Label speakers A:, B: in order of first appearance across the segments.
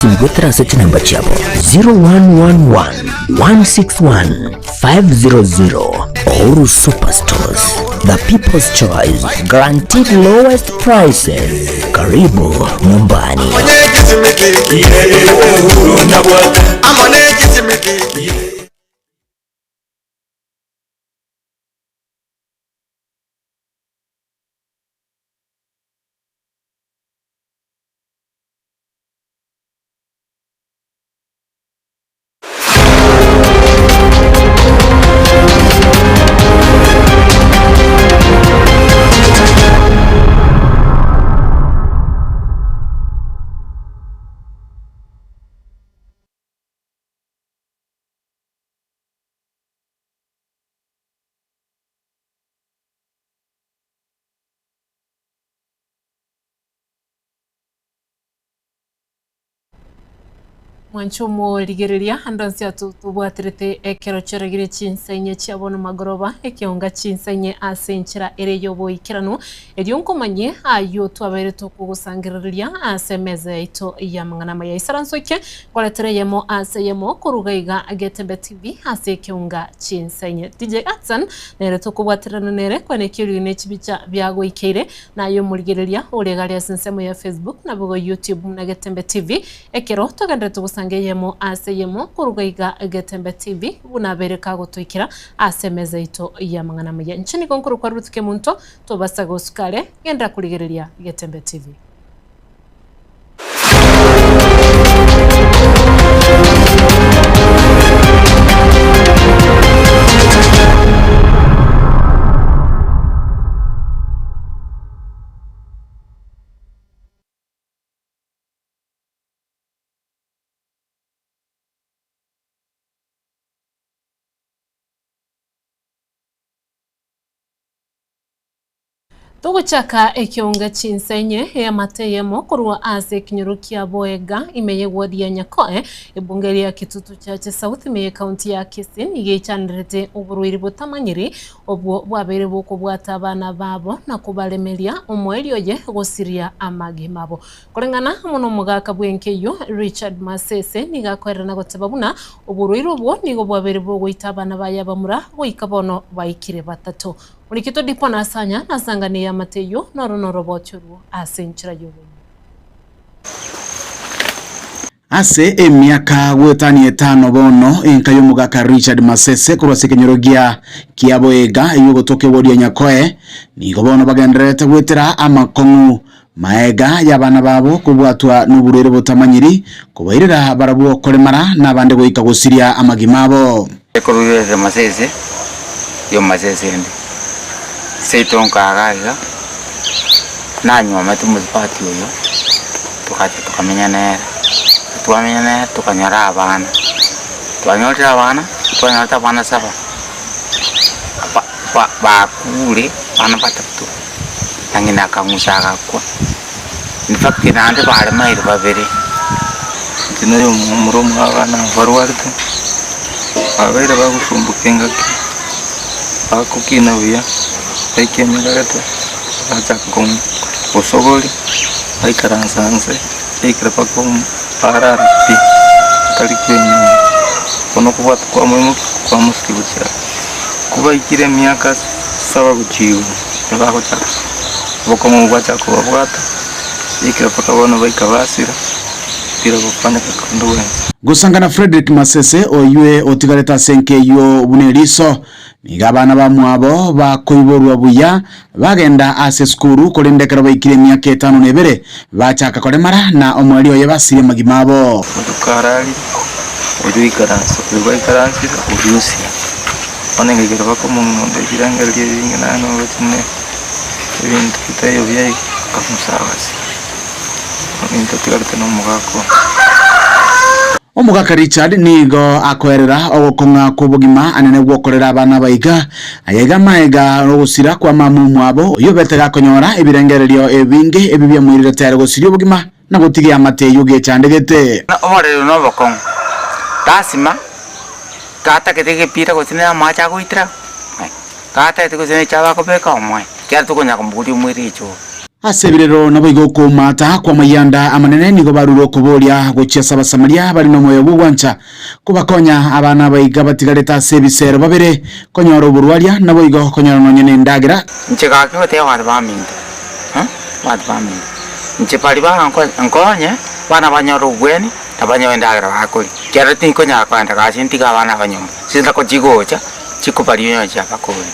A: Goetera ase chinamba chiabo 0111 161 500. Uhuru Superstores, the people's choice, guaranteed lowest prices. Karibu nyumbani.
B: Mwanche omorigereria ande onsi atotobwaterete ekero chiorogire chinsa inye chia bono magoroba, ekeonga chinsa inye ase enchera ere y'oboikeranu, erio nkomanyie ayio twabeire tokogosangereria ase emeza yaito y'amang'ana amaya. Isaranso eke nkoretera eyemo ase eyemo koruga iga Getembe TV ase ekeonga chinsa inye. DJ Atsan nere tokobwaterana nere kweneki eriogi ne chibicha biagoikeire Naye omorigereria ore gare ase ensemo ya Facebook naboigo YouTube buna Getembe TV, ekero togenderete gosanga eyemo ase eyemo koruga iga Getembe TV buna abeire kagotoikera ase emeza yaito y'amang'ana amaya. Inche nigo nkorokwa Ruth Kemunto, tobasa gosuka are, genderera korigereria Getembe TV. Togochaka ekeonga chinsa enye eamate eyemo korwa ase ekenyoro kia Boega ime y'eward ya Nyakoe, ebunge ria Kitutu Chache South ime y'ecounty ya Kisii nigo eichanerete oborwaire botamanyiri obwo bwabeire bokobwata abana babo na kobaremeria omoerio oye gosiria amagima abo. Koreng'ana amo nomogaka bw'enka eyio Richard Masese nigo akoerera goteba buna oborwaire obwo nigo bwabeire bogoita abana baye abamura goika bono baikire batato. Oriketwe Dipo na Asanya, na Asangani y'amate eyio, noro noroboti orwo ase enchera y'oboina.
C: Ase emiaka goetania etano bono, enka y'omogaka Richard Masese korwa ase ekenyoro gia Kiaboega eyio ogotoka ewodi ya Nyakoe, nigo bono bagendererete goetera amakong'u maega y'abana babo kobwatwa noborwaire botamanyiri, kobairera barabwo koremara na abande goika gosiria amagima abo.
D: Ekorurerera masese y'omasese ende, seito nkaga iga, nanyuomete omosubati oyo, togacha tokamenya nere, twamenya nere tokanyora abana, twanyorire abana, twanyorete abana saba, ba- ba- bakure abana batato, na ng'ina akang'usa agakwa, in fact naende baremaire babere.
E: Inche nere omomura omwabo abana aba barwarete, babeire bagosumboka engaki, bagokina buya, baika emiaka gete, bachaka gosogoria, baikaransa nse, baikera mpaka barara pi, batari kwenyora. Bono okobwata kwamoimokia kwamosukia gochia are. Kobaikire emiaka saba gochia igoro, nibagochaka obokong'u bwachaka kobabwata, baikera mpaka bono baika basira, tira gokonyeka konde gwensi.
C: Gosangana Fredrick Masese oywe otigarete ase enka eyio buna eriso, nigo abana bamwabo bakoiborwa buya bagenda ase esukuru korende ekero baikire emiaka etano na ebere bachaka koremara na omoerio oye basirie amagima abo.
E: Amatuko ararire, oria oikaransa, oria gwaikaransire, oria osira. Bono engaikera bakomong'onta ebirengererio ebinge naende oroche ne ebinto bitaiyo buya iga, akamusa agasira. Bono intwe totigarete na omogaka one.
C: Omogaka Richard nigo akoerera ogokong'a kw'obogima anene gw'okorera abana aba iga, Aya iga amaega nogosira kwa mama omwabo, oyio obete gakonyora ebirengererio ebinge ebi biamoirire tayari gosiria obogima na gotiga eamate eyio gechandegete.
D: Omorero na obokong'u, lasima gatagete egepira gose na amache agoitera, gatagete gose ne echabe akobeka omoe, ekiagera tokonyara komoboria omoire echoo.
C: Ase ebirero naboigo okoumata kw'amayanda amanene nigo barure okoboria gochia ase Abasamaria bare nomoyo bw'ogwancha kobakonya abana abaiga batigarete ase ebisero babere konyora oborwaria naboigo konyora nonya nendagera.
D: Inche gaki ngotebia abanto baminto, abanto baminto, inche baria barankonye, abana banyore obweni, na banyore endagera bakoria, ekiagera tinkonyara kogenda gasi ntige abana aba nyomba, chinsa chigocha, chikobaria onye chiabakoria.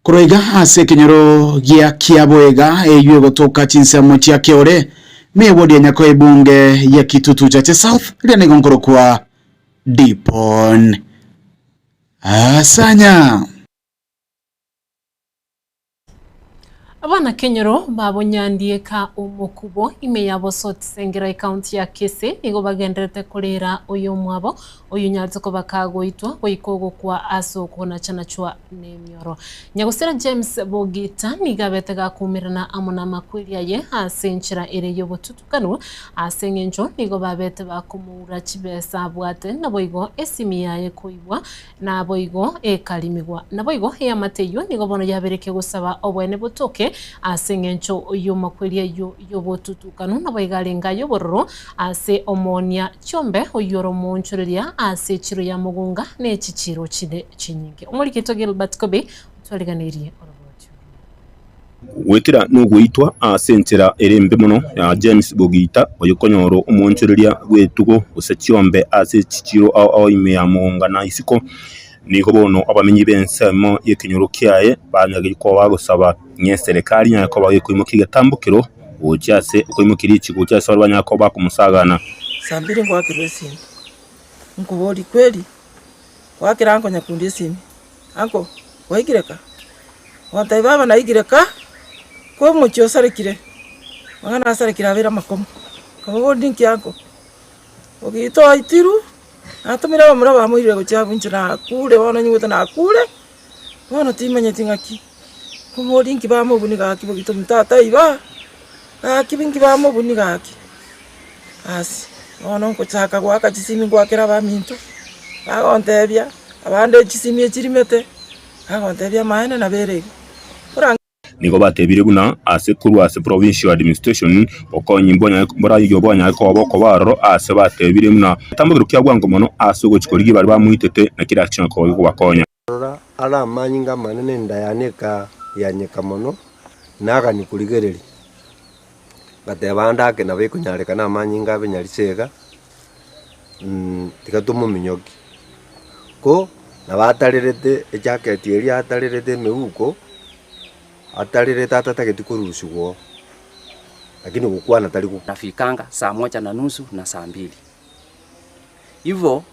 C: Korwa iga ase ekenyoro gia Kiaboega eyio egotoka chinsemo chia Keore, mewodi ya Nyakoe-Ebunge ya Kitutu Chache South eria nigo nkorokwa Dipon Asanya.
B: Abanakenyoro ba Bonyandieka Omokubo ime ya Bosotisengera ekaunti ya Kisii nigo bagendererete korera oyomwabo oyonyarete koba kagoitwa goika ogokwa ase okonachanachwa nemioro. Nyagosira James Bogita nigo abete gakuumerana amo namakweri aye ase enchera ere y'obotutukanu ase eng'encho nigo babete bakomoura chibesa abwate naboigo esimi yaye koibwa Naboigo ekarimigwa. Naboigo eamate eyio nigo bono yaberekia gosaba oboene botoke ase engencho y'omakweri ayio y'obotutukanu. Naboigo arenge ay'obororo ase omoonia chiombe oyio ore omoonchoreria ase echiro ya Mugunga ne chichiiro chinde chinyinge. Omorikito Gilbert Kobi otwariganeirie oroboti oro.
F: Goetera nogoitwa ase enchera ere embe mono ya James Bogita, oyokonyora omoonchoreria bw'etugo gose chiombe ase chichiro ao ao ime ya Mogonga na isiko, nigo bono abamenyi b'ensemo y'ekenyoro kiaye banyagire koba bagosaba ng'a eserekari enyare koba gekoimokia egetambokero gochia ase okoimokia richiiko gochia ase baria banyare koba bakomosagana.
G: Saa mbiri ngoakerwa esimi, nkoboria kweri, goakera anko nyakundi esimi. Anko, gwaikire ka? Ogotebia baba naikire ka, ko omochie osarekire, amang'ana asarekire abeire amakomo. Nkamoboria ninki anko? Ogeita oitirwe, natomire abamura bamoirire gochia abwo inche nakure bono nyigwete nakure, bono timanyeti ng'aki. Nkomoboria inki bamobuni gaki bogito omonto tataiba, gaki inki bamobuni gaki. Asi, bono nkochaka goaka chisimi ngoakera abaminto, bagontebia, abande chisimi echirimete, bagontebia amaene nabo ere igo. Korang.
F: Nigo batebire buna ase korwa ase Provincial Administration obokonyi mbonyare mborayio bwanyare koba bokoba aroro ase batebire buna egetambokero kia bwango mono ase ogochia korigia baria bamoitete na kera ase koba gekobakonya.
H: Rora, are amanyinga amanene enda yane ekayanyeka mono, nagania korigereria. Ngateba ande ake nabo ekonyarekana amanyinga abe nyarisa iga, tiga tomominyokie. Ko nabo atarerete ejaketi eria atarerete emeuko, atarerete atatageti korusigwa oo, lakini gokwana tari gokwana.
I: Nafikanga saa moja na nusu na saa mbili. Hivo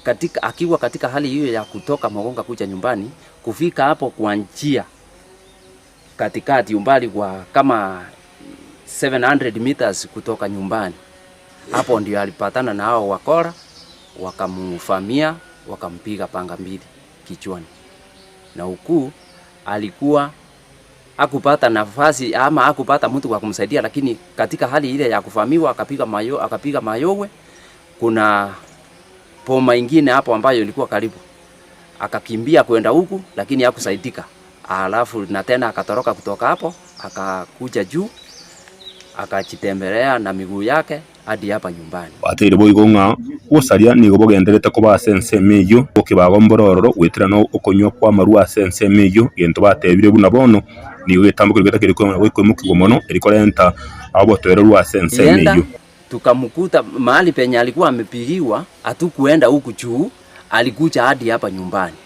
I: katika, akiwa katika hali hiyo ya kutoka Mogonga kuja nyumbani, kufika hapo kwa njia katikati umbali wa kama 700 meters kutoka nyumbani, hapo ndio alipatana na hao wakora, wakamuvamia wakampiga panga mbili kichwani, na ukuu alikuwa hakupata nafasi ama hakupata mtu wa kumsaidia, lakini katika hali ile ya kuvamiwa akapiga mayo, akapiga mayowe. Kuna boma ingine hapo ambayo ilikuwa karibu, akakimbia kwenda huku, lakini hakusaidika. Alafu na tena akatoroka kutoka hapo akakuja juu akajitembelea na miguu yake hadi hapa nyumbani.
F: Bateire boigo ng'a obosaria nigo bogendererete koba ase ensemo eyio, okebago mbore ororo goetera nokonywa kw'amarwa ase ensemo eyio, egento batebire buna bono nigo egetambo keria getakeire koimokigwa mono erio korenta obotoereru ase ensemo
I: Tulienda
F: eyio.
I: tukamkuta mahali penye alikuwa amepigiwa, hatukuenda huku juu, alikuja hadi hapa nyumbani.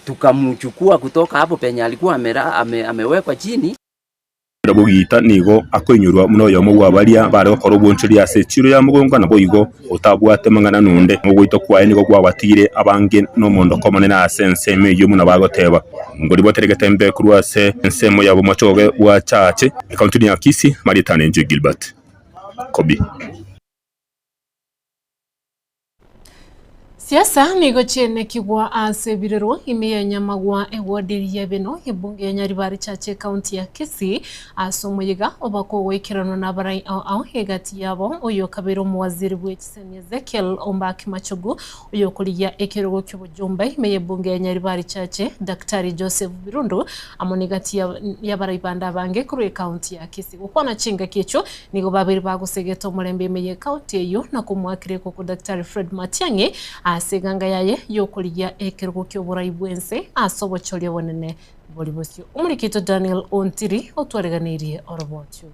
I: Tukamchukua kutoka hapo penye alikuwa amera, ame, amewekwa chini.
F: Bogita nigo akoinyorwa buna oyomo bwa baria bare gokora obonchoria ase echiro ya mogongo naboigo otabwate mang'ana nonde. Ogoitwa kwaye nigo kwabatigire abange nomoondoko omonene ase ensemo eyio buna bagoteba. Ngoribotere getembe korwa ase ensemo ya bomochoge bwa Chache, ekaunti ya Kisii, Marieta Nenje Gilbert Kobi.
B: Siasa nigo chienekigwa ase ebirero ime ya Nyamagwa eward y'Ebeno ebunge ya Nyaribari Church ekaunti ya Kisii ase omoyega obaka ogoikeranwa nabarai ao ao egati yabo oyo okabeire omowaziri bwe chisemi Ezekiel Ombaki Machogu oyokorigia ekerogo kiobojumbe ime y'ebunge ya Nyaribari Church Daktari Joseph Birundu amo negati y'abarai bande abange korwa ekaunti ya Kisii. Gokwana chingaki echio Nigo babeire bagosegeta omorembe ime y'ekaunti eyio na komoakera ekoko Daktari Fred Matiang'i ase eganga yaye y'okorigia ekerogo ki'oborai bw'ense ase obochori obonene bori bosio. Omoriki oito Daniel Ontiri otwareganeirie oroboti oru.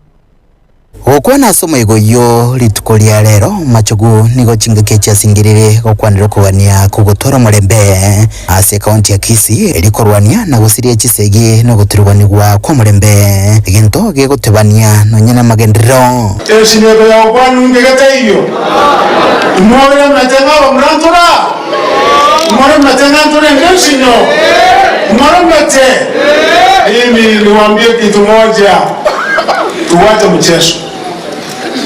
J: Gokwana ase omoigo oyio rituko ria rero, Machogu nigo chingaki chiasingerire gokwanera okogania kogotwara omorembe Ase ekaunti ya Kisii eria korwania na gosiria chisegi na ogoturubanigwa kw'omorembe, egento gegotebania nonya namagenderero.
K: Esineko ya gokwana ingegete eyio, Imoremete ng'a abamura ntora? Imoremete ng'a ntorenge ensinyo? Imoremete? Mimi niwaambie kitu moja, tuwache mchezo.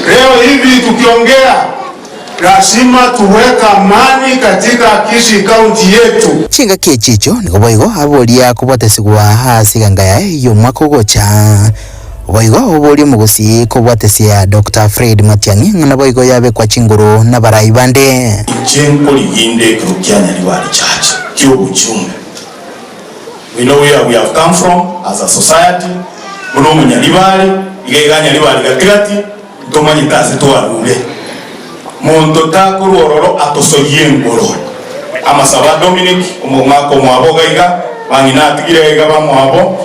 K: Leo hivi tukiongea Lazima tuweke amani katika Kisii County yetu.
J: Chingaki echi echio nigo boigo aboria kobwatesigwa ase eganga yaye y'omwaka ogocha. Boigo oboria omogusii kobwatesia Doctor Fred Matiang'i ng'a naboigo yabekwa chinguru nabarai bande.
L: Inche nkorigia inde ekero kia Nyaribari Church ki'obochumbe. We know where we have come from as a society, buna omonyaribari, iga iga Nyaribari gati gati, Ntomanyete ase twarure. Monto takorwa ororo atosoyie engoro. Amasabo a Dominic, omong'aka omwabo iga iga, bang'ina atigire iga iga bamwabo,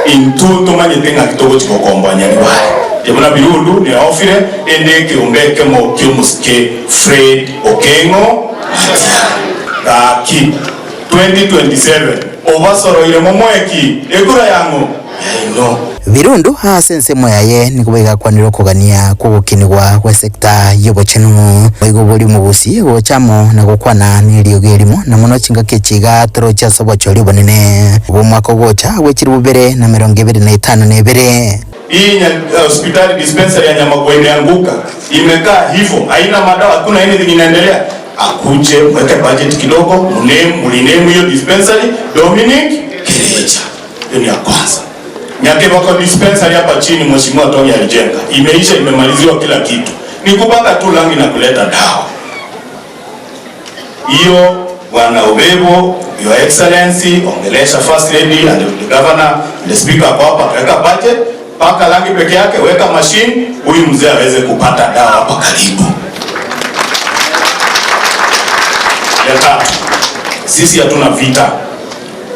L: intwe ntomanyete ng'aki togochia gokomboa Nyaribari. Inche buna Birundu neofire ende ekeombe ekemo ki'omosike Fred Okeng'o Matiang'i. Gaki 2027 obasoroire momoe ki ekura yang'o? Yaino.
J: Birundu ase ensemo yaye nigo boigakwanire okogania kw'ogokinigwa gw'esecta y'obochenu. Boigo boria omogusi gocha amo na gokwana neriogi erimo, na mono chingaki echi iga toroche ase obochori obonene bw'omwaka ogocha bw'echilifu bibere na emerongo ebere na etano na ebere.
L: Hii hospitali dispensary ya Nyamagwa imeanguka, imekaa hivo, haina madawa, hakuna anything inaendelea. Akuje mweke budget kidogo, muname, murename hiyo dispensary Dominic Kerecha. Hiyo ni ya kwanza. Nyakebako dispensary hapa chini Mheshimiwa Tony alijenga. Imeisha, imemaliziwa kila kitu. Ni kupaka tu rangi na kuleta dawa. Hiyo Bwana Obebo, Your Excellency, ongelesha First Lady and the Governor, the Speaker ako hapa, weka budget, paka rangi peke yake, weka machine, huyu mzee aweze kupata dawa hapa karibu. Ya tatu, sisi hatuna vita.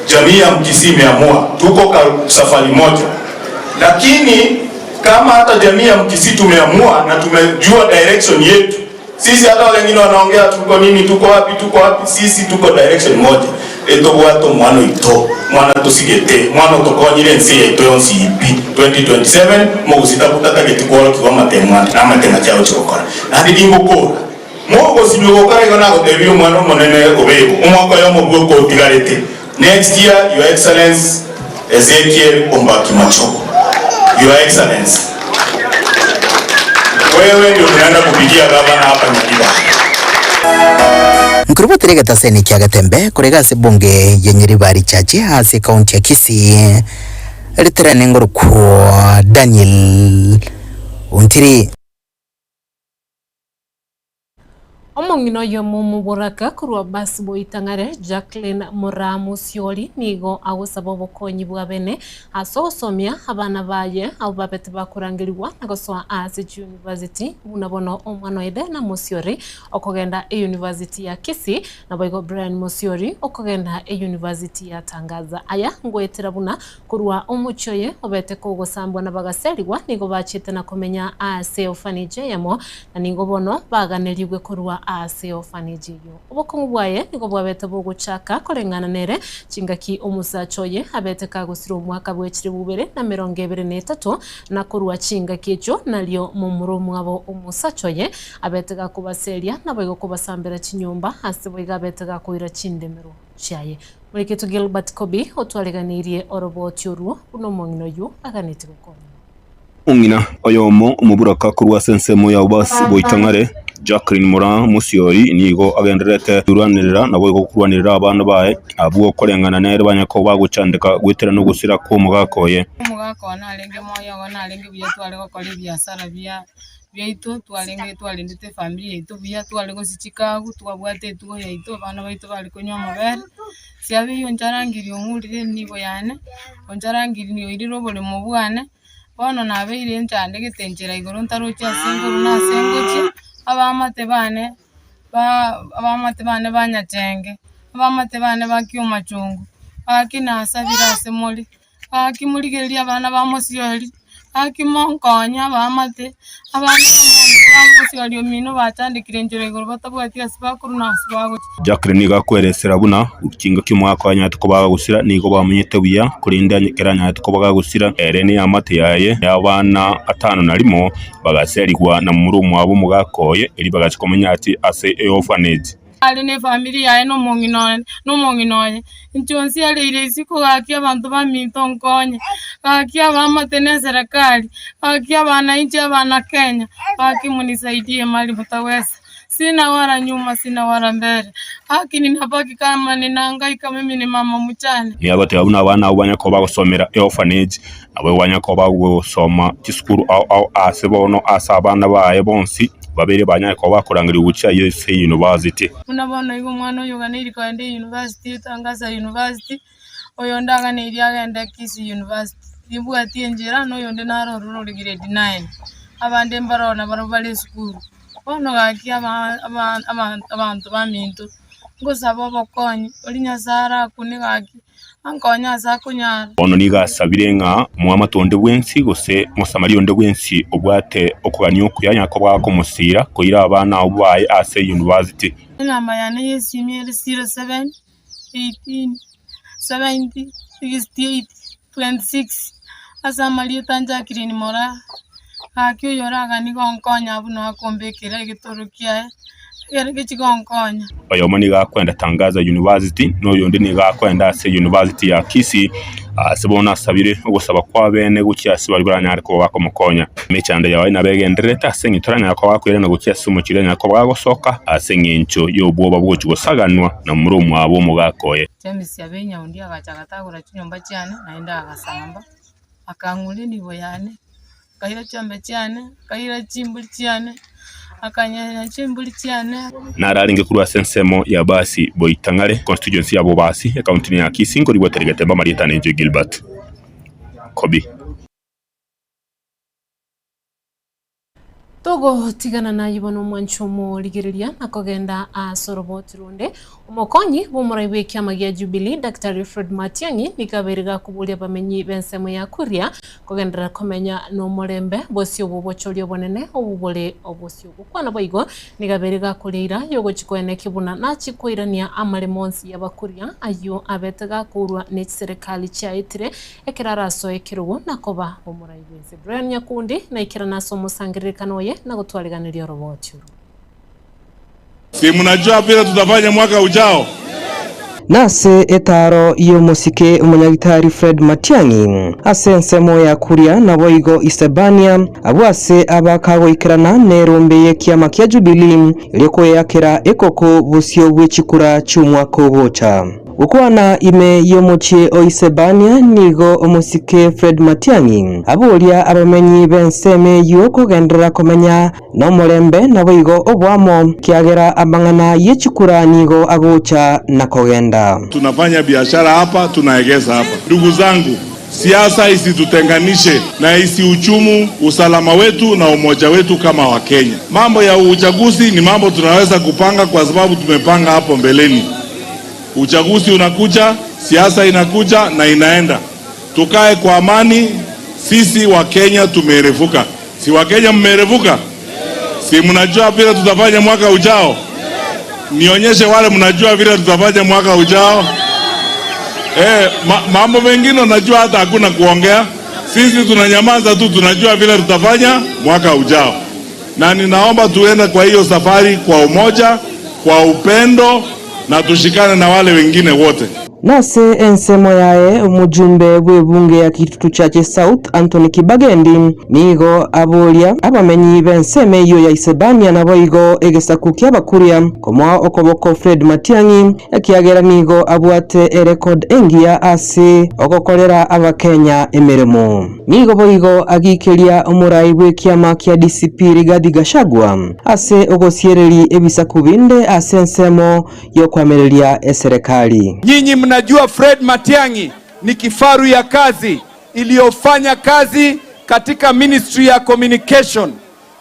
L: Jamii ya Mkisii imeamua tuko ka safari moja, lakini kama hata jamii ya Mkisii tumeamua na tumejua direction yetu sisi, hata wale wengine wanaongea tuko nini, tuko wapi, tuko wapi, sisi tuko direction moja etobwate omwana oito mwana tosigete mwana otokonyire ense yaito yonsi pi 2027 mogosii tatatageti kworokigwa amatemo ande na amatemo achiagochia gokora naende ningokora Mogosinywa gokora igo nagotebia omwana omonene obebo, omwaka oyomo bwoka otigarete, next year your excellency Ezekiel Ombaki Machogu, your excellency wewe ndio tunaenda kupigia gavana hapa Nyaribari.
J: Nkorobotera egetaseni kia Getembe korega ase ebunge ya Nyaribari Chache ase ekaunti ya Kisii, riterane ngorokwo Daniel Ontiri.
B: Omong'ina oyomo omoboraka korwa Basi Boitang'are, Jacqueline Moraa Musiori nigo agosaba obokonyi bwa bene ase ogosomia abana baye abwo babete bakorangerigwa na gosoa ase chiyunivasiti buna bono omwana oye Diana Musiori okogenda eyunivasiti ya Kisii naboigo Brian Musiori okogenda eyunivasiti ya Tangaza. Aya ngoetera buna Korwa omochie oye obete kogosambwa nabagaserigwa, nigo bachete na komenya aase orphanage eyemo, na nigo bono baganerigwe korwa aase orphanage eyio. Obokong'u bwaye nigo bwabete bogochaka koreng'ana nere, chingaki omosacha oye abete kagosira omwaka bwe chilifu bibere na emerongo ebere na etato, na korwa chingaki echio nario momura omwabo omosacha oye abete gakobaseria, naboigo kobasambera chinyomba, ase boigo abete gakoira chindemero chiaye. Moreketu Gilbert Kobi otwareganeirie oroboti orwo buna omong'ina oyio aganetie gokonywa.
F: Omong'ina oyomo omoburaka korwa ase ensemo ya Obasi goika ng'are, Jacqueline Moraa Mosiori nigo agendererete korwanerera naboigo korwanerera abana baye abwo koreng'ana nere banyare koba bagochandeka goetera nogosira kw'omogaka oye.
M: Omogaka one narenge moyo igo narenge buya tware gokora ebiasara bia biaito twarenge twarendete efamiri yaito buya tware gosia chikagu twabwate etugo yaito abana baito bare konywa amabere. Siabeire oncharangerie ong'urire enibo yane, oncharangerie oirire oboremo bwane. Bono nabeire nchandegete enchera igoro ntarochi ase nkorwa na ase ngochia, abaamate bane ba abaamate bane ba Nyachenge, abaamate bane ba Kiomachungu, gaki nasabire ase more, gaki morigererie abana ba mosiori, gaki monkonye abaamate, abana ba mosiori omino bachandekire enchera igoro batabwati ase bakorwa na ase bagochia.
F: Jacqueline nigo akweresera buna chingaki omwaka anyarete koba agagosira nigo bamenyete buya, korende ekero anyarete koba agagosira ere neamate yaye y'abana atano na rimo bagaserigwa na momura omwabo omogaka oye, erio bagachia komenya ase ase eorphanage.
M: Are nefamiri yaye na omong'ina oye, na omong'ina oye. Inche onsiareire isiko gaki abanto baminto nkonye, gaki abaamate na eserekari, gaki abananchi abana Kenya, gaki munisaidie mali mutaweza. Sina wala nyuma sina wala mbele, gaki ninabaki kama ninahangaika mimi ni mama mjane.
F: Nigo agoteba buna abana abwo banyare koba bagosomera eorphanage, nabo banyare koba bagosoma chisukuru ao ao ase bono ase abana baye bonsi babere banyare koba bakorangerigwa gochia ayio ase university.
M: Buna bono iga omwana oyo oganeiri kogenda eyunivasiti, Tangaza University, oyonde aganeirie agende Kisii University. Timbwati enchera, na oyonde naro ororo ore grade nine, abande mbaroo nabarabwo bare esukuru. Bono gaki aba- aba- aba- abanto baminto, ngosaba obokonyi, oria Nyasaye arakune gaki, ankonye ase akonyara.
F: Bono nigo asabire ng'a Moamate onde bwensi, gose Mosamaria onde bwensi obwate okogania okuya anyare koba gakomosiira koira abana abwo baye ase eyunivasiti.
M: Enamba yane y'esimi ere 07 18 70 68 26, ase amarieta a Jacqueline Moraa, gaki oyo oraganie gonkonya abwo noe akombekera egetoro kiaye, ekero gechi gonkonya.
F: Oyomo nigo akoenda Tangaza University, na oyonde nigo akoenda ase University ya Kisii, ase bono asabire ogosaba kw'abene gochia ase baria baranyare koba bakomokonya. Emechando yaye nabo egendererete ase eng'encho taranyare koba gakoirana gochia ase omochie oria anyare koba gagosoka ase eng'encho y'obwoba bw'ogochia gosaganwa na momura omwabo omogaka oye.
M: James Abenyaundi agacha agatagora chinyomba chiane, naende agasamba, akang'uria enibo yane, akaira chiombe chiane, akaira chimbori chiane, akanyenya chimbori chiane.
F: Naro arenge korwa ase ensemo ya Basi Boitang'are, constituency ya Bobasi, ekaunti ya Kisii, nkorigwa Terry Getembe amarieta nenche Gilbert Kobi.
B: Togotigana naye bono omwanchi omorigereria na kogenda ase oroboti ronde. Omokonyi bw'omorai bw'ekiama gia Jubilee Daktari Fred Matiang'i nigo abeire gakoboria abamenyi b'ensemo ya Kuria kogenderera komenya nomorembe bosio bw'obochori obonene obwo bore obosio. Gokwana boigo nigo abeire gakoria eira y'ogochia koenekia buna nachie koirania amaremo onsi y'abakuria ayio abete gakourwa nechiserekari chiaetire ekero arasoe ekerogo na koba omorai bw'ense. Brian Nyakundi naikerane ase omosangererekano oye na gotwariganeria oroboti oro.
N: Si mnajua vile tutafanya mwaka ujao?
O: Nase etaaro y'omosike omonyagitari Fred Matiang'i ase ensemo ya Kuria naboigo Isebania, abwo ase abakagoikerana nerombe y'ekiama kia Jubilee erio koyeakera ekoko bosio bwe chikura chi'omwaka ogocha. Gokwana ime y'omochie o Isebania nigo omosike Fred Matiang'i aboria abamenyi b'ensemo eyio kogenderera komenya nomorembe naboigo oboamo, ekiagera amang'ana ye chikura nigo agocha na kogenda.
N: Tunafanya biashara hapa, tunaegeza hapa. Ndugu zangu, siasa isitutenganishe na isihujumu usalama wetu na umoja wetu kama Wakenya. Mambo ya uchaguzi ni mambo tunaweza kupanga kwa sababu tumepanga hapo mbeleni. Uchaguzi unakuja, siasa inakuja na inaenda. Tukae kwa amani. Sisi Wakenya tumeerevuka. Si Wakenya mmeerevuka? Si mnajua vile tutafanya mwaka ujao? Nionyeshe wale mnajua vile tutafanya mwaka ujao. Eh, ma, mambo mengine unajua hata hakuna kuongea. Sisi tunanyamaza tu, tunajua vile tutafanya mwaka ujao, na ninaomba tuende kwa hiyo safari kwa umoja, kwa upendo na tushikane na wale wengine wote.
O: Nase ensemo yaye omojumbe bw'ebunge ya Kitutu Chache South Anthony Kibagendi nigo aboria abamenyi b'ensemo eyio ya Isebania naboigo egesaku ki'Abakuria komoa okoboko Fred Matiang'i ekiagera nigo abwate erecord engiya ase ogokorera Abakenya emeremo. Nigo boigo agikeria omorai bw'ekiama kia DCP Rigathi Gachagua ase ogosiereria ebisaku binde ase ensemo y'okoamereria eserekari.
P: Nyinyi mnajua Fred Matiang'i ni kifaru ya kazi iliyofanya kazi katika ministry ya communication,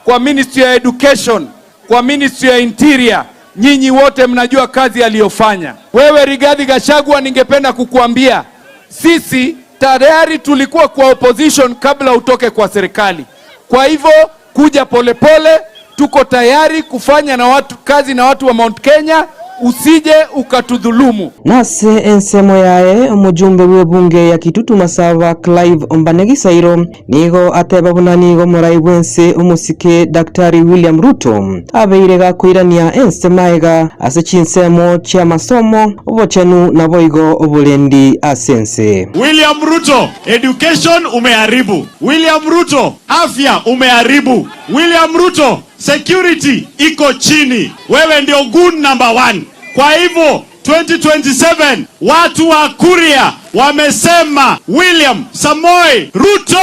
P: kwa ministry ya education, kwa ministry ya interior. Nyinyi wote mnajua kazi aliyofanya. Wewe Rigathi Gachagua, ningependa kukuambia sisi tayari tulikuwa kwa opposition kabla utoke kwa serikali. Kwa hivyo kuja polepole pole, tuko tayari kufanya na watu, kazi na watu wa Mount Kenya, usije ukatudhulumu.
O: Nase ensemo yaye omojumbe bw'ebunge ya Kitutu Masaba Clive Ombane Gisairo nigo ateba buna nigo omorai bw'ense omosike Daktari William Ruto abeire gakoirania ense maega ase chinsemo chi'amasomo, obochenu naboigo oborendi ase ense.
N: William Ruto, education umeharibu. William Ruto, afya umeharibu. William Ruto, security iko chini. Wewe ndio goon number one. Kwa hivyo 2027 watu wa Kuria wamesema William Samoei Ruto.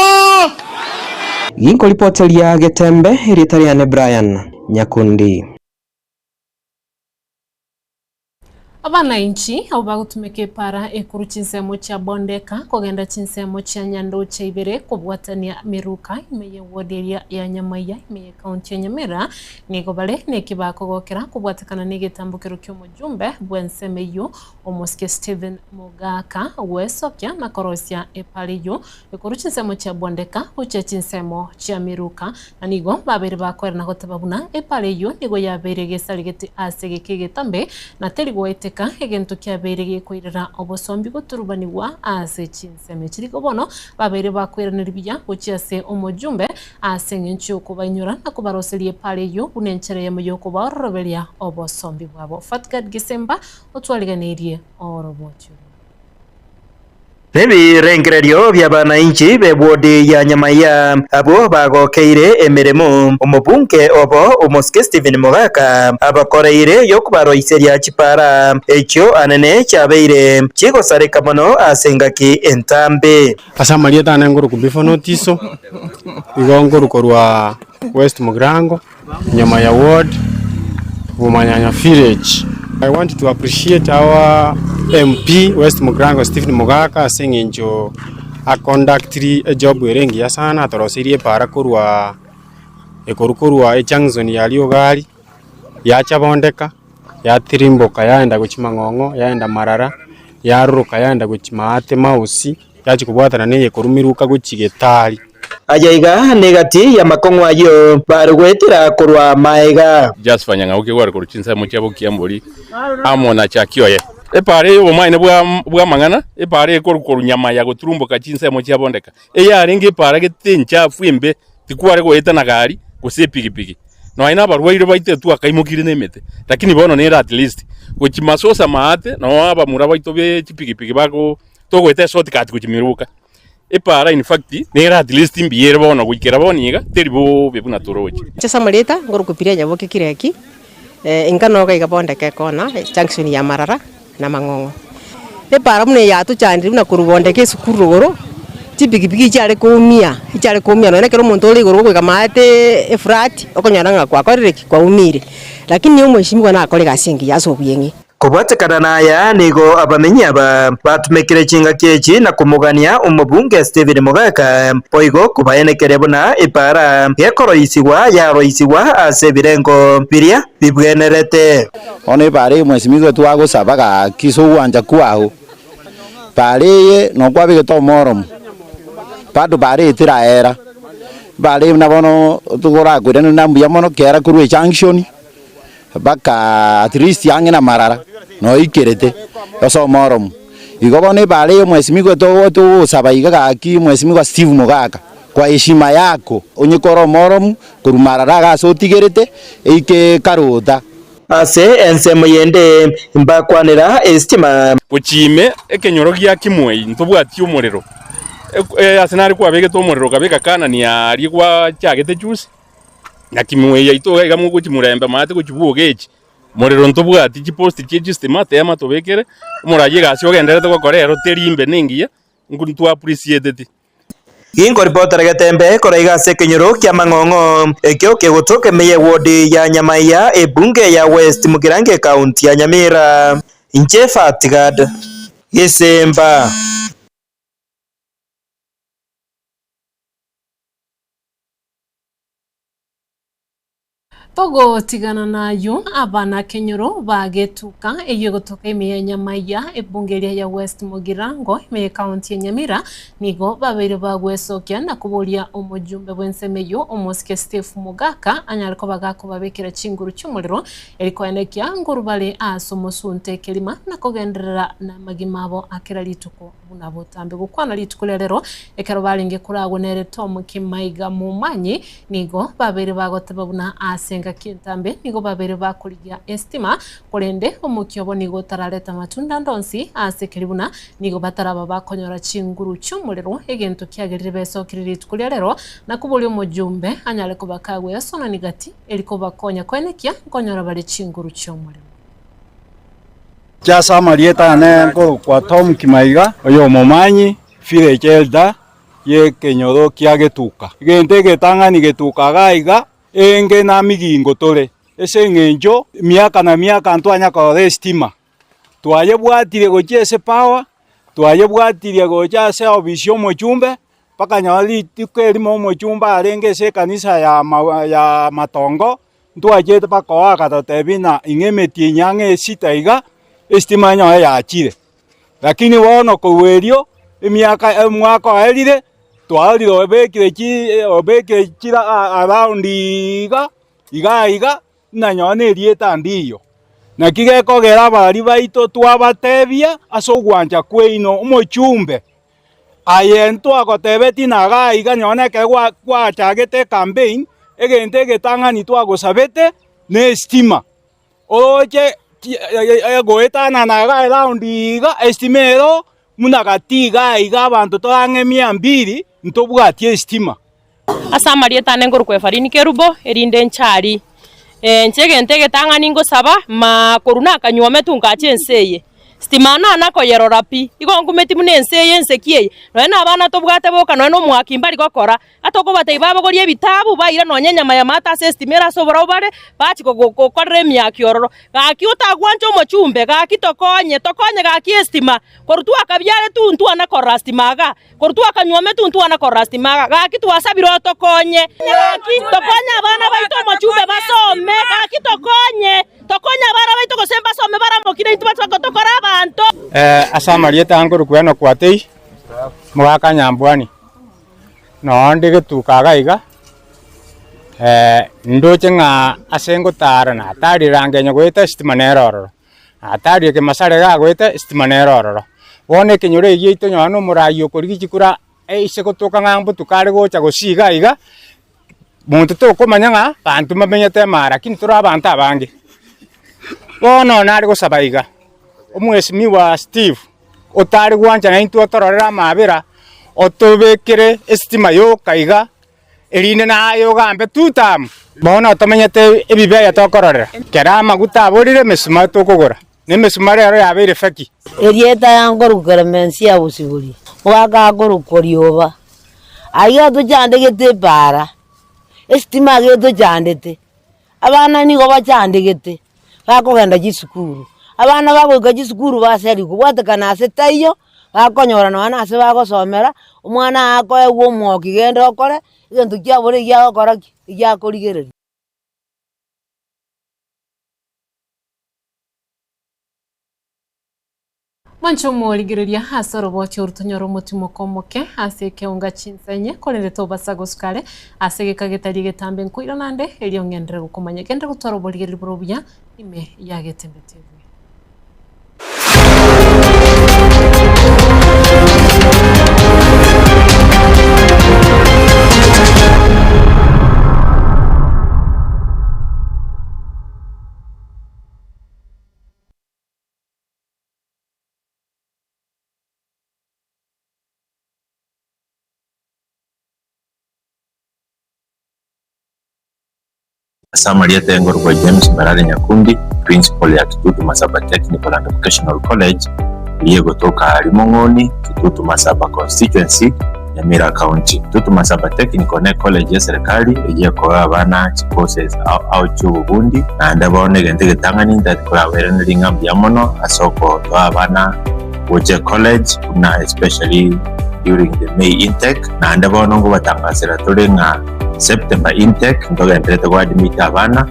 O: Ginkoripoteria Getembe, erieta riane Brian Nyakundi.
B: Abanainchi abwo bagotumeka epaara ekorwa chinsemo chia Bondeka kogenda chinsemo chia Nyandoche ibere kobwatania Miruka ime y'eward eria ya Nyamaiya ime y'ecounty ya Nyamira nigo bare neki bakogokera kobwatekana negetambokero ki'omojumbe bw'ensemo eyio omosike Stephen Mogaka gwesokia na korosia epaara eyio ekorwa chinsemo chia Bondeka gochia chinsemo chia Miruka Na nigo babeire bakoerana goteba buna epaara eyio nigo yabeire egesarigete ase egeka egetambe, na teri goeteka egento kiabeire gekoirera obosombi goturubanigwa ase chinsemo echi. Nigo bono babeire bakoiraneria buya gochia ase omojumbe ase engencho y'okobainyora na kobaroseria epaara eyio buna enchera eyemo y'okobaororoberia obosombi bwabo. Fatgard Gisemba otwariganeirie oroboti oro.
Q: Nebirengererio bi'abanainchi b'ewodi ya Nyamaiya abwo bagokeire emeremo omobunge obo omosike Stephen Mogaka abakoreire y'okobaroiseria chipara echio anene chiabeire chigosareka mono ase engaki entambe.
R: Ase amarieta ane nkorokwa Before Otiso, igo nkorwa korwa West Mugirango. Nyamaya ward, Bomanyanya village. I want to appreciate our MP West Mugirango Stephen Mogaka ase eng'encho a conductiri ejob ere engiya sana atoroseirie epaara korwa ekorwa korwa ejunction ya Riogari yacha Bondeka yatirimboka yaenda gochia Mang'ong'o yaenda Marara yaruruka yaenda gochia Maate Mausi. Yachia kobwatana neye korwa Miruka gochia Getari.
Q: Aya iga negati y'amakong'u ayio bare goetera korwa maega.
S: Jasper Nyang'au kegware korwa chinsemo chia Bokiambori amo na Chakioye. Epaara eye y'obomaene bw'amang'ana, epaara ekorwa korwa Nyamaya goturumboka chinsemo chia Bondeka, eyarenge epaara gete enchafu embe, tikware goeta na gari gose epigipigi. Nonya nabarwaire baito twakaimokire nemete, lakini bono nere at least gochia masosa maate noo abamura baito be chipigipigi bago Togoeta eshortcut gochia Miruka. Epaara in fact nere at least mbuya ere bono goikera bono iga teri bobe buna toroche.
T: Inche Samulita ngorokwa Piria Nyaboke Kireki, inka noga iga Bondeka ekona, ejunction ya Marara na Mang'ong'o. Epaara buna eye yatochandire buna korwa Bondeka esukuru rogoro, chipikipiki chiare koumia, chiare koumia nonya ekero omonto ore igoro gogoika maate eflat, okonyora ng'a kwakorire ki? Kwaumire. Lakini omweshimiwa nakore egasi engiya ase oboyeng'e.
Q: Kobwatekana naya, nigo abamenyi aba batumekire chingaki echi na komogania omobunge Stephen Mogaka, boigo kobaenekeria buna epaara gekoroisigwa yaroisigwa ase ebirengo biria bibwenerete.
U: Bono epaara eye mwesimigwe twagosaba gaki ase ogwancha kwao, epaara eye nokwabegete omoromo, bado paara eye teraera, epaara eye buna bono tokorakoirane buna mbuya mono kera korwa ejunction. Mpaka at least ang'e na marara noikerete ase omoromo. Igo bono ebaara eye omwesimigwa togosaba iga gaki mwesimigwa Steve Mogaka kwa heshima yako onye kore omoromu korwa marara iga ase otigerete eike karota.
Q: Ase ensemo yende mbakwanera esitima.
S: Gochia ime ekenyoro gia Kimwei ntobwati omorero, ase nare kwabegete omorero okabeka Kanani aaria gwachagete juzi, na Kimwei yaito iga iga mogochia Murembe maate gochia Bwogechi, morero ntobwati chiposti chie chistima tema tobekere, omoraia egasi ogendererete gokora ero teri imbe nengiya, ntwa appreciateti.
Q: Ginkoripotera getembe korwa iga ase ekenyoro ki'amang'ong'o, ekio kegotoka ime y'ewodi ya Nyamaiya, ebunge ya West Mugirango ekaunti ya Nyamira. Inche Fatigad Gesemba.
B: Togotigana nayio, abana-kenyoro bagetuka eyio egotoka ime ya Nyamaiya, ebunge eria ya West Mugirango, ime y'ecounty ya Nyamira, nigo babeire bagwesokia na koboria omojumbe bw'ensemo eyio omosike Steve Mogaka anyare koba gakobabekera chinguru chi'omorero eri koenekia nguru bare ase omosunte ekerima na kogenderera namagima abo a kera rituko. Buna botambe gokwana rituko ria rero, ekero barenge koragwa nere Tom Kimaiga Momanyi, nigo babeire bagoteba buna ase engaki entambe nigo babeire bakorigia esitima, korende omokia obo nigo otarareta amatunda ande onsi ase ekeri buna nigo bataraba bakonyora chinguru chi'omorero, egento kiagerire besokire rituko ria rero na koboria omojumbe anyare koba kagwesonani gati eri kobakonya koenekia nkonyora bare chinguru chi'omorero.
A: Ase amarieta ane nkorokwa Tom Kimaiga, oyomomanyi, village elder y'ekenyoro kia Getuka. Egento egetang'ani Getuka iga iga, enge namigingo tore, ase eng'encho miaka na miaka ntwanya korora estima, twayebwatire gochia ase power, twayebwatirie gocha ase ofisi ya omochumbe, mpaka nonye rituko erimo omochumbe arenge ase ekanisa ya ya matongo, Ntwachete mpaka oo agatotebia ng'a ing'e emetienyi ang'e esita iga, esitima nyoe yachire. Lakini bono korwa erio, emiaka omwaka oerire, twarorire obekire chi obekire chira around iga, iga iga, buna nonye na erieta ndiyo. Naki gekogera abarari baito twabatebia ase ogwancha kwaino omochumbe, Aye ntwagotebetie na iga iga nonye na ekero gwachagete ecampaign, egento egetang'ani twagosabete na estima, oroche goetanana iga eround iga estima ero buna gati iga iga abanto tore ang'e mia mbili ntobwati estima.
V: Ase amarieta ane nkorokwa Efarini Kerubo, erinde nchari. Inche egento egetang'ani ngosaba, ma korwa nakanyuometwe nkacha ense eye, sitima nana koyerora pi, igo nkumeti buna ense eye ense ki eye, nonye na abana tobwate boka nonye na omoaki mbari gokora, atokobatebia babogorie ebitabu baira nonye enyama ya mato ase esitima ere ase oborau bare, bachia gokorera emiaki ororo. Gaki otagwancha omochumbe, gaki tokonye, tokonye gaki esitima, korwa twakabiaretwe ntwana korora sitima igaa. Korwa twakanyuometwe ntwana korora sitima iga, gaki twasabire otokonye. Gaki tokonye abana baito omochumbe basome, gaki tokonye, tokonye abana baito gose mbasome baramoki naintwe bache gotokora abanto.
R: Ase amarieta aya nkorokwa Enock Watei, omogaka Nyambwani, noo nde getuka iga iga, ndoche ng'a ase ngotara natarire rangenyo goeta esitima nere ororo. Atarire kemasare iga agoeta esitima nere ororo. Bono ekenyoro eki giaito onye na omoraia okorigia chikura ase gotoka ng'a mbotuko are gocha gose iga iga, monto tokomanya ng'a banto mbamenyete ime lakini tore abanto abange. Bono nare gosaba iga, omwesimigwa Steve otare gwancha naintwe otororere amabera, otobekere esitima yoka iga. erinde naye ogambe two-term. Bono tomenyete ebibe aya tokororera. Kera amaguta aborire emesuma tokogora, na emesuma rero yabeire feki.
W: Erieta yankorokwa Clemency ya Bosibori, omogaka akorokwa Rioba. Ayio atochandegete epaara, esitima iga etochandete, abana nigo bachandegete, bakogenda chisukuru, abana bagoika chisukuru baserigwa kobwatekana ase taiyo, bakonyora nonya na ase bagosomera, omwana akoegwa omwoki genda okore, egento kiabora egiagokora ki? Egiakorigereria.
B: Mwanche omorigereria ase orobochi oru tonyore omotimoko omoke ase ekeonga chinsa inye, korende tobasa gosuka are ase egeka getari egetambe nkoirana ande, erio ng'enderere gokomanya. Genderera gotwara oborigereria bore obuya ime ya Getembe TV.
C: Ase amarieta engorokwa James Mbarare Nyakundi, Principal ya Kitutu Masaba Technical and Vocational College eria egotoka aaria Mong'oni, Kitutu Masaba Constituency, Nyamira County. Kitutu Masaba Technical ne college y'eserekari eyio ekoa abana chicourses ao ao chi'obobundi, naende bono egento egetang'ani ntagete korabairanerie ng'a mbuya mono ase okotoa abana gocha ecollege buna especially during the May intake, naende bono nkobatangasera tore ng'a September intake ntogenderete goadmit abana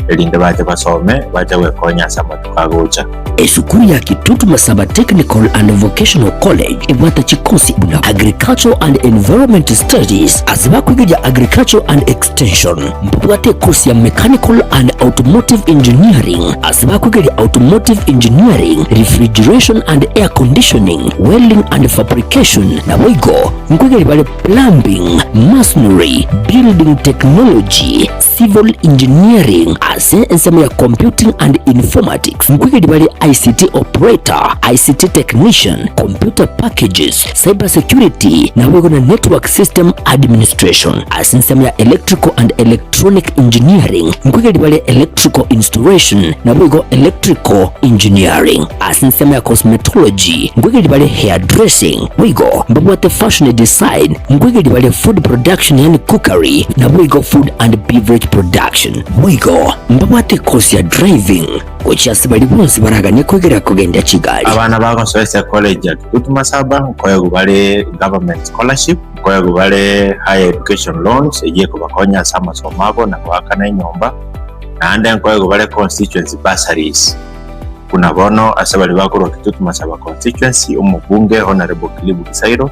C: erinde bache basome bache gwekonya ase amatuko agocha.
D: Esukuru ya Kitutu Masaba Technical and Vocational College ebwate chikosi buna Agricultural and Environment Studies ase bakwegeria Agriculture and Extension. Mbabwate ekosi ya Mechanical and Automotive Engineering ase bakwegeria Automotive Engineering, Refrigeration and Air Conditioning, Welding and Fabrication naboigo nkwegeria bare Plumbing, Masonry, Building Technology, Civil Engineering ase ensemo ya Computing and Informatics nkwegeri bare ICT Operator, ICT Technician, Computer Packages, Cyber Security naboigo na Network System Administration. Ase ensemo ya Electrical and Electronic Engineering nkwegeri bare Electrical Installation naboigo Electrical Engineering. Ase ensemo ya Cosmetology nkwegeri bare Hairdressing Boigo mbabwate fashion design, nkoigeria bare food production yaani cookery, naboigo food and beverage production. Boigo mbabwate course ya driving gochia ase baria bonsi baraganie koigeria kogendia chigari.
C: Abana bagosoa ase ecollege ya Kitutu Masaba nkoegwa bare government scholarship, nkoegwa bare higher education loans eyio ekobakonya ase amasomo abo na goakana enyomba, naende nkoegwa bare constituency bursaries. Buna bono ase baria bakorwa Kitutu Masaba Constituency, omobunge Honourable Kilibu Gisairo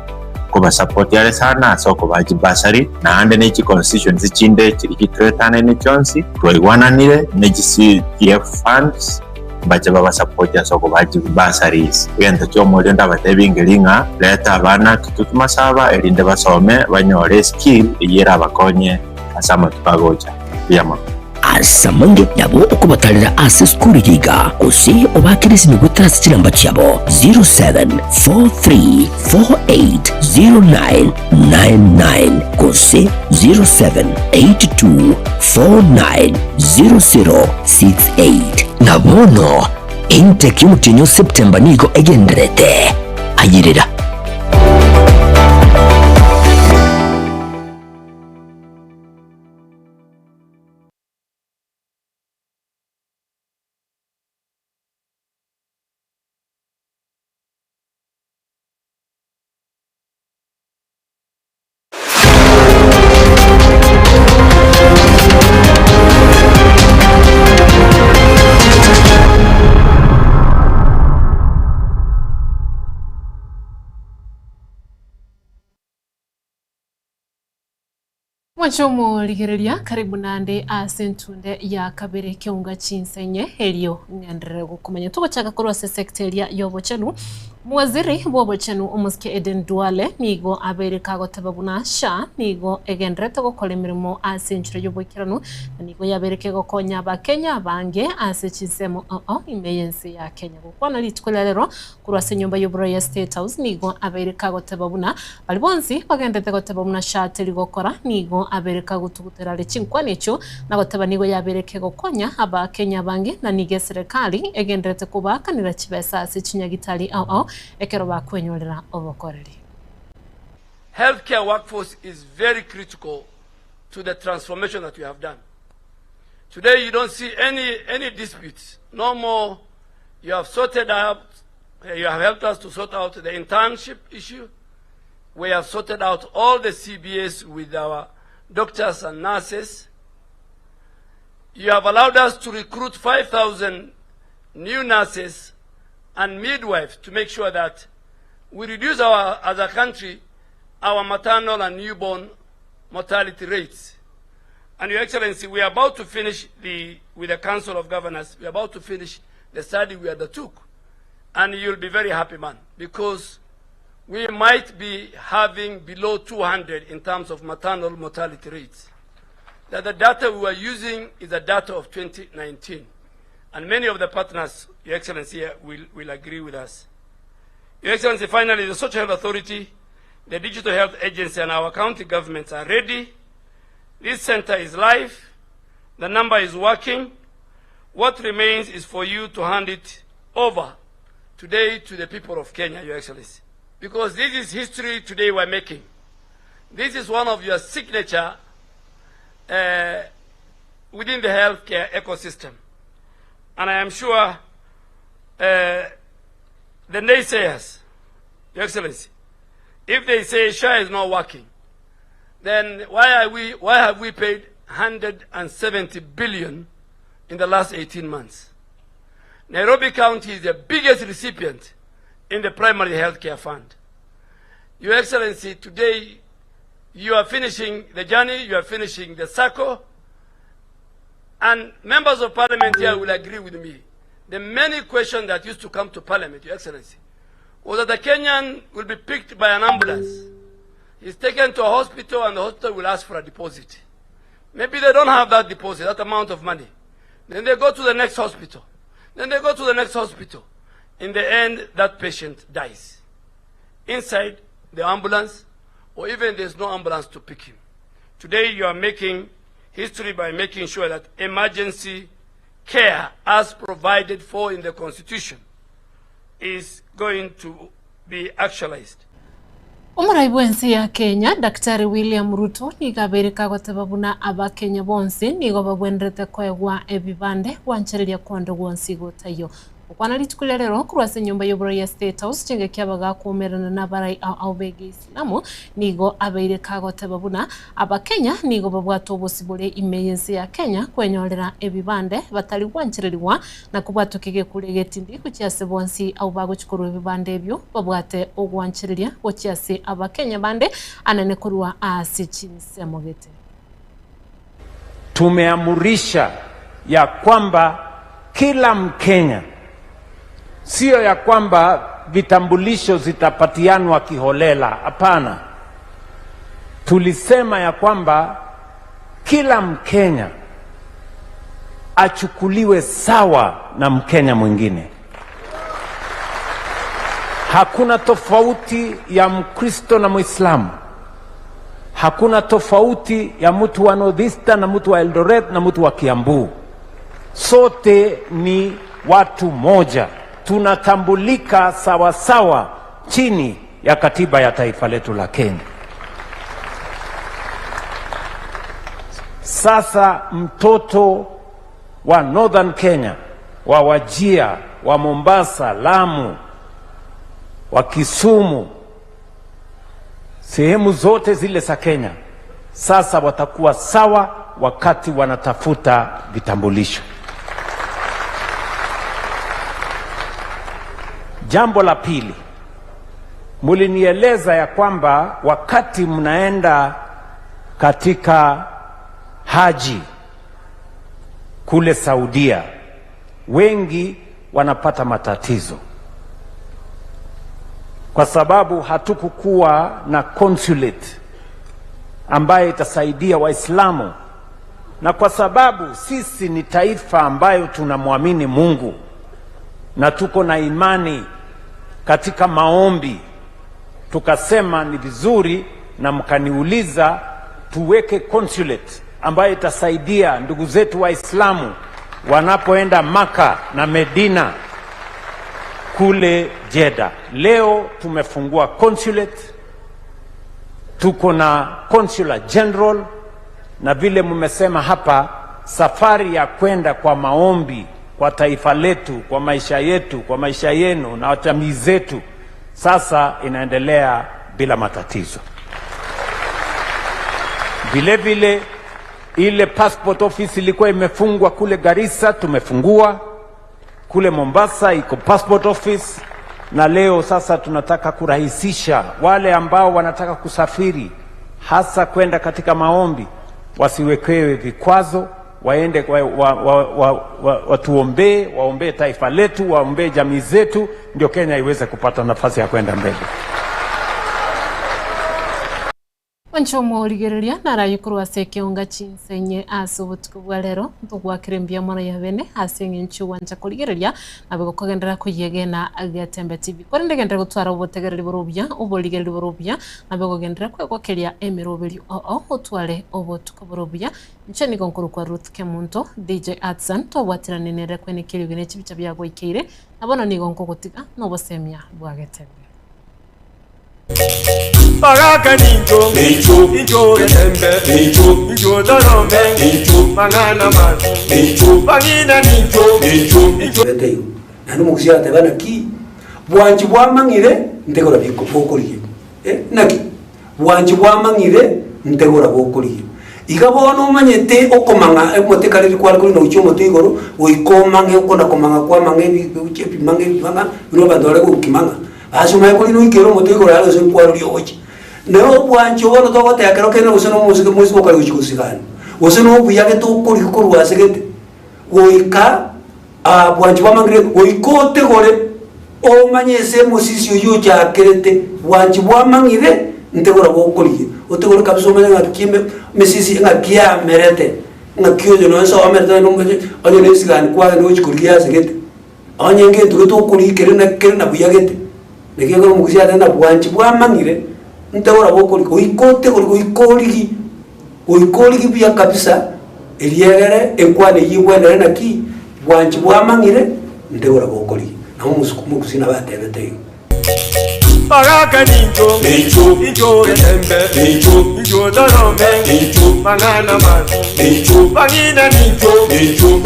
C: nkobasapoti are sana ase okobaa chibursary, naende ne chiconstituency chinde chiria chitoetanaine chionsi twaigwananire ne chi CDF funds mbache babasapoti ase okobaa chibursaries. Egento kiomoerio ndabatebie nkeri ng'a reta abana Kitutu Masaba erinde basome banyore eskill eyio erabakonye ase amatuko agocha. Mbuya mono.
D: Ase amange nabo okobatarera ase esukuru eye iga, gose obaakere esimi goetera ase chinamba chiabo 0743480999 gose 0782490068. Na bono intake y'omotienyi o September nigo egendererete. Ayerera.
B: Mwanche omorigereria, karibu naende ase entunde ya kabere ekeunga chinsenye erio ng'enderere gokomanya. Togochaka korwa ase sector eria y'obochenu. Mwaziri bw'obochenu omosike Eden Duale nigo abeire kagoteba buna SHA nigo egendererete gokora emeremo ase enchera y'oboikeranu na nigo yabeire kegokonya abakenya abange ase chinsemo oo ime y'ense ya Kenya. Gokwana rituko ria rero Korwa ase enyomba y'oborori ya State House nigo abeire kagoteba buna baria bonsi bagendete goteba buna SHA teri gokora nigo abeire kagotugutera are chinkwana echio na goteba nigo yabeire kegokonya Abakenya abange na nigo eserekari egenderete kobaakanera chibesa ase chinyagitari ao ao ekero bakwenyorera obokoreri.
E: Healthcare workforce is very critical to the transformation that we have done. Today you don't see any, any disputes, no more You have sorted out, you have helped us to sort out the internship issue. We have sorted out all the CBAs with our doctors and nurses. You have allowed us to recruit 5,000 new nurses and midwives to make sure that we reduce our, as a country, our maternal and newborn mortality rates. And Your Excellency, we are about to finish the, with the Council of Governors, we are about to finish the study we undertook. And you'll be very happy, man, because we might be having below 200 in terms of maternal mortality rates. That the data we are using is the data of 2019. And many of the partners, Your Excellency, will, will agree with us. Your Excellency, finally, the Social Health Authority, the Digital Health Agency, and our county governments are ready. This center is live. The number is working. What remains is for you to hand it over today to the people of Kenya, Your Excellency. Because this is history today we're making. This is one of your signature uh, within the healthcare ecosystem. And I am sure uh, the naysayers, Your Excellency, if they say SHA is not working, then why, are we, why have we paid 170 billion in the last 18 months? Nairobi County is the biggest recipient in the primary healthcare fund. Your Excellency, today you are finishing the journey, you are finishing the circle, and members of parliament here will agree with me. The many questions that used to come to parliament, Your Excellency, was that the Kenyan will be picked by an ambulance. He's taken to a hospital and the hospital will ask for a deposit. Maybe they don't have that deposit, that amount of money. Then they go to the next hospital. Then they go to the next hospital. In the end, that patient dies. Inside the ambulance, or even there's no ambulance to pick him. Today, you are making history by making sure that emergency care, as provided for in the Constitution, is going to be actualized.
B: Omorai bw'ense ya Kenya, Daktari William Ruto nigo abeire kagoteba buna Abakenya bonsi nigo babwenerete koegwa ebibande gwanchereria konde gwonsi gotaiyo. Gokwana rituko ria rero korwa ase enyomba y'oborai ya State House chingaki abagakuomerana nabarai ao ao b'egeisilamu nigo abeire kagoteba buna Abakenya nigo babwate obosibore ime y'ense ya Kenya kwenyorera ebibande batari gwanchererigwa na kobwatoka egekuro egetindi gochia ase bonsi abwo bagochia korwa ebibande ebio babwate ogwanchereria gochia ase Abakenya bande anene korwa ase chinsemo gete.
G: Tumeamurisha ya kwamba kila Mkenya, siyo ya kwamba vitambulisho zitapatianwa kiholela. Hapana, tulisema ya kwamba kila Mkenya achukuliwe sawa na Mkenya mwingine. Hakuna tofauti ya Mkristo na Mwislamu. Hakuna tofauti ya mtu wa North na mtu wa Eldoret na mtu wa Kiambu. Sote ni watu moja, tunatambulika sawasawa chini ya katiba ya taifa letu la Kenya. Sasa mtoto wa Northern Kenya, wa Wajia, wa Mombasa, Lamu, wa Kisumu, sehemu zote zile za Kenya sasa watakuwa sawa wakati wanatafuta vitambulisho. Jambo la pili, mulinieleza ya kwamba wakati mnaenda katika haji kule Saudia, wengi wanapata matatizo kwa sababu hatukukuwa na consulate ambayo itasaidia Waislamu, na kwa sababu sisi ni taifa ambayo tunamwamini Mungu na tuko na imani katika maombi, tukasema ni vizuri, na mkaniuliza tuweke consulate ambayo itasaidia ndugu zetu Waislamu wanapoenda Maka na Medina kule Jeddah. Leo tumefungua consulate, tuko na consular general, na vile mmesema hapa, safari ya kwenda kwa maombi kwa taifa letu, kwa maisha yetu, kwa maisha yenu na jamii zetu, sasa inaendelea bila matatizo. Vile vile ile passport office ilikuwa imefungwa kule Garissa, tumefungua kule Mombasa iko passport office, na leo sasa tunataka kurahisisha wale ambao wanataka kusafiri hasa kwenda katika maombi wasiwekewe vikwazo, waende wa, wa, wa, wa, wa, watuombee, waombee taifa letu, waombee jamii zetu, ndio Kenya iweze kupata nafasi ya kwenda mbele.
B: Mwanche omorigereria naraye korwa ase ekeonga chinsenye ase obotuko bwa rero, ntogwakere mbuya mono ya bene ase eng'encho ogwancha korigereria nabe gokogenderera koyegena Getembe TV. Korende genderera gotwara obotegereri bore obuya, oborigereria bore obuya, nabe gogenderera kwegokeria emeroberio oo otware obotuko bore obuya. Inche nigo nkorokwa Ruth Kemunto, DJ Atsan, tobwaterane nere kwenekia eriogi ne chibicha biagoikeire, na bono nigo nkogotiga nobosemia bwa Getembe.
H: Bagaka nincho, incho getembe, incho torome, mang'ana mabi, bang'ina nincho, incho.
I: Bete igo. Naende omogusii agateba naki bwanchi bwamang'ire ntegora biko bokorigia. Eh, naki bwanchi bwamang'ire ntegora bokorigia. Iga bono omanyete okomang'a omote kare rikware korina gochia omote igoro, goika omang'e okona komang'a kwamang'a ebi gochia ebimang'a ebimang'a buna abanto bare korwa kimang'a. Ase omanye korina oikere omote igoro aria gose nkwaroria ogochia. Naye obwanchi obo bono togoteba kero kende gose na omosike moiseke okare gochia gosigana, gose na obuya gete okorigia korwa ase gete, goika bwanchi bwamangire goika otegore omanye ase emosisi oyio ochakerete, bwanchi bwamang'ire ntegora bokorigia. Otegore kabisa omanye ng'aki eme emesisi ng'aki yamerete, ng'aki oyo nonye nse omerete onye na omochi onye na esigani kwagenda gochia korigia ase gete. Onye ngento gete okorigia kere na kere na buya gete, naki ekero omogusii ateba ng'a bwanchi bwamang'ire, ntegora bokorigia, goika otegore goika origie, goika origie buya kabisa, eriegere enkwana eyio egwenere naki, bwanchi bwamang'ire, ntegora bokorigia. Nabo omosuk omogusii nabo atebete igo.
H: Bagaka nincho, incho getembe, incho torome, mang'ana mabi, bang'ina nincho.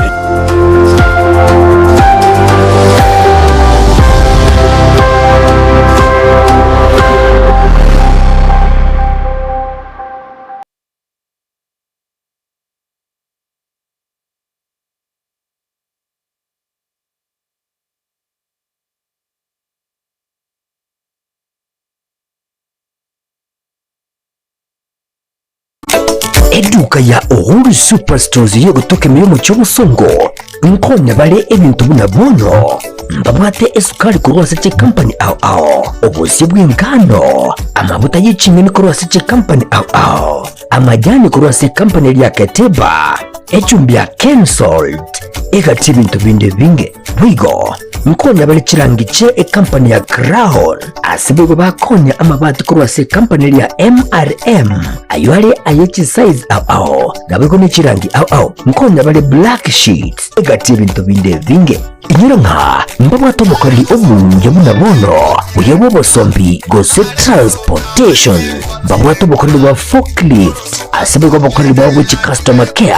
D: Eduka ya Uhuru Superstores y'ogotoka ime y'omochie obosongo nkonya bare ebinto buna bono mbabwate esukari korwa ase chikampani ao ao, obosie bw'engano, amabuta ye ching'eni korwa ase chikampani ao ao, amajani korwa ase ekampani eria ya Keteba, echumbi ya Kensalt, egati ebinto binde ebinge. Boigo nkonya bare chirangi chie ekampani ya Crown, ase boigo bakonya amabati korwa ase ekampani eria ya MRM, ayio are aye chisize ao ao, naboigo ne chirangi ao ao. Nkonya bare black sheets, egati ebinto binde ebinge. Inyora ng'a mbabwate obokoreri obuya buna bono, buya bw'obosombi gose transportation. Mbabwate obokoreri bwa forklift, ase boigo obokoreri bwabo bwe chicustomer care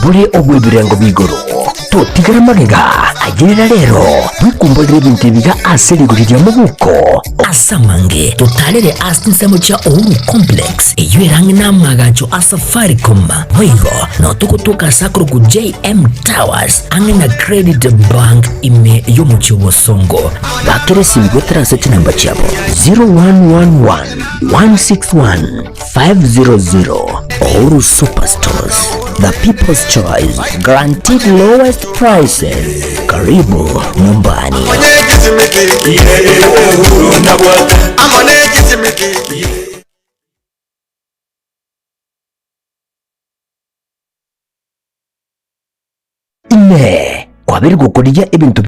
D: bore obw'ebirengo bia igoro. Totigera magega, ayerera rero, bwekumborere ebinto ebiga ase rigori ria mobuko. Ase amange, totarere ase chinsemo chia Uhuru Complex, eyio ere ang'e namagacho a Safaricom. Boigo, nao togotoka ase akorokwa JM Towers, ang'e na Credit Bank ime y'omochie o Bosongo. Bakera esimi goetera ase chinamba chiabo 0111 161 500. Uhuru Superstores, the people's choice, guaranteed lowest prices. Karibu nyumbani. Inee! Kwabeire gokorigia ebinto.